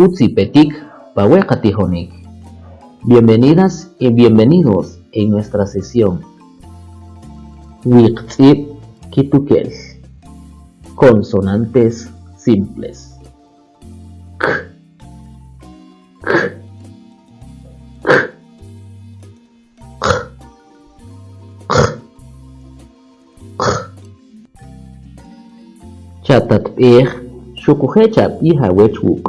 Utz ipetik pa we qatijonik. Bienvenidas y bienvenidos en nuestra sesión. Wiqtz'ib' kitukel. Consonantes simples. K, K, K, Q, Q, Q. Chatatb'ej xuquje' chab'ij awech wuk'.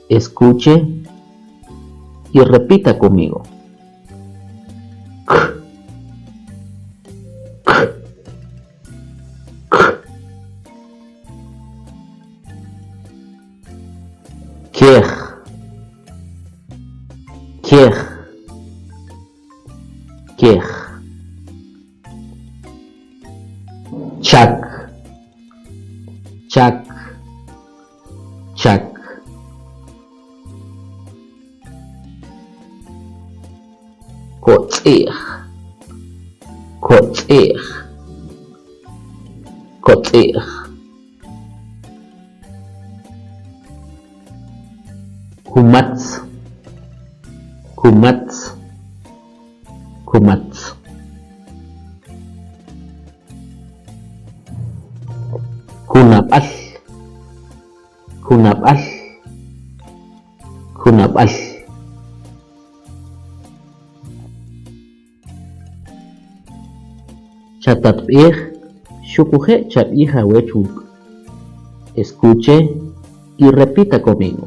Escuche y repita conmigo. K, K, K. Kej, kej, kej. Chak, chak, chak. Kotz'i'j, kotz'i'j, kotz'i'j. Kumatz, kumatz, kumatz. Kunab'al, kunab'al, kunab'al. Chatatb'ej xuquje' chab'ij awech wuk'. Escuche y repita conmigo.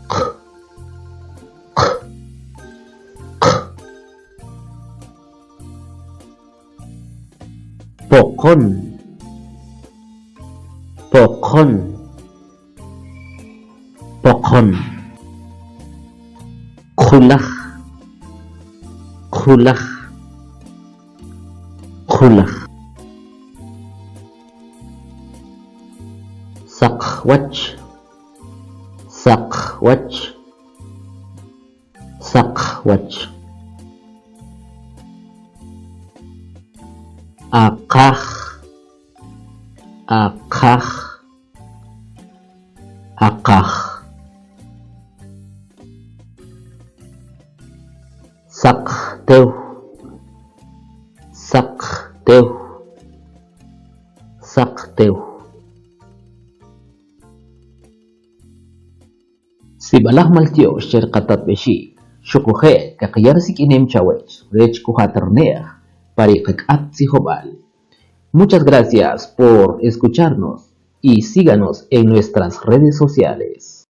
Q, Q, Q. Poqon, poqon, poqon. Qulaj, qulaj, qulaj. Saqwach, saqwach, Saqwach. Aqaj, aqaj, aqaj. Saqtew, saqtew, saqtew. Sib'alaj maltyox che ri qatatb'exik xuquje' kaqaya ri sik'inem chawech rech kujaterne'j pa ri qak'at tzijob'al. Muchas gracias por escucharnos y síganos en nuestras redes sociales.